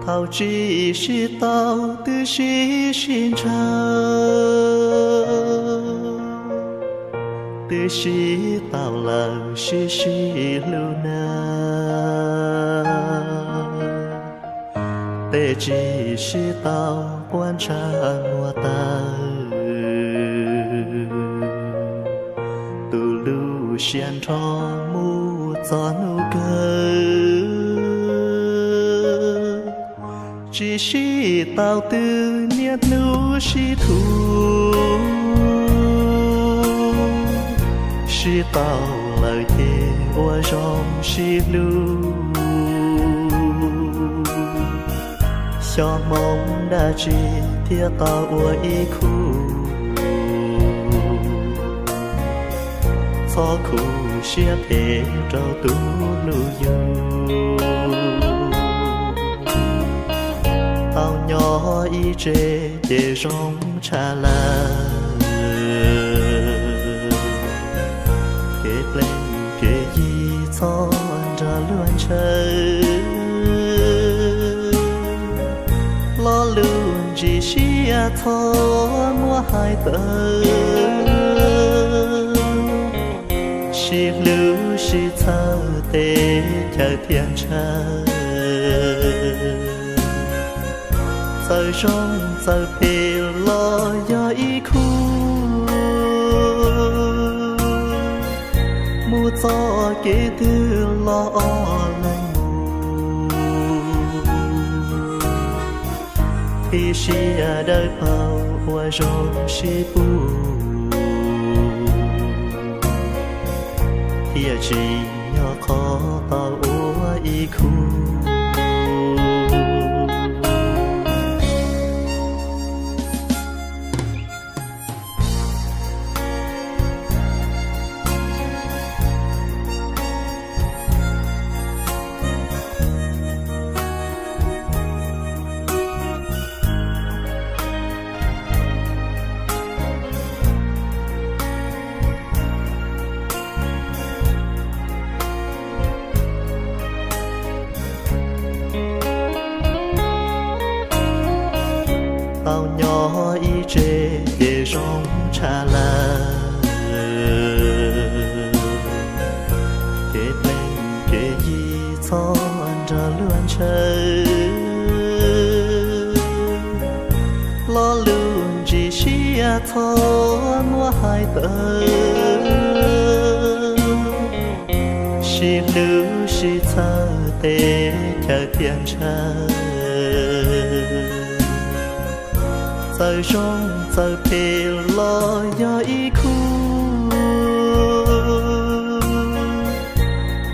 Thaum tsis sib tau twb sib sib ntshaw, twb sib tau lawm sib sib hlub na. Tej tsis sib tau quaj ntshaw muag tawg, tu lub siab nrho mus txog hnub kawg. Tsis sib tau twb niaj hnub sib thuv, sib tau lawm ces ua zoo sib hlub. Xyov hmoov dab tsi thiaj tau ua ib khub, txhob khuv siab phem rau tus hlub yus. Tau nyob ib tse ces zoo tshaj lawm, kev plees kev yi txhob nrog luag ntshaw. Lo lus ntsis siab txhob muab hais tawm, sib hlub sib txhawb tej chaw thiaj ntshaw. Txawm zoo txawm phem los yog ib khub, mus txoj kev twg los ob leeg mus. Tib siab dawb paug ua zoo sib pub, thiaj tsim nyog qhov tau ua ib khub. Tau nyob ib tse ces zoo tshaj lawm, kev plees kev yi txhob nrog luag ntshaw. Lo lus ntsis siab txhob muab hais tawm, sib hlub sib txhawb tej chaw thiaj ntshaw. Txawm zoo txawm phem los yog ib khub,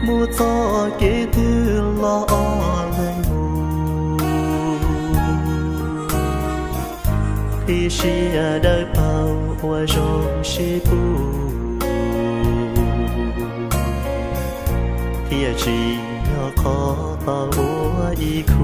mus txoj kev twg los ob leeg mus. Tib siab dawb paug ua zoo sib pub, thiaj tsim nyog qhov tau ua ib khub.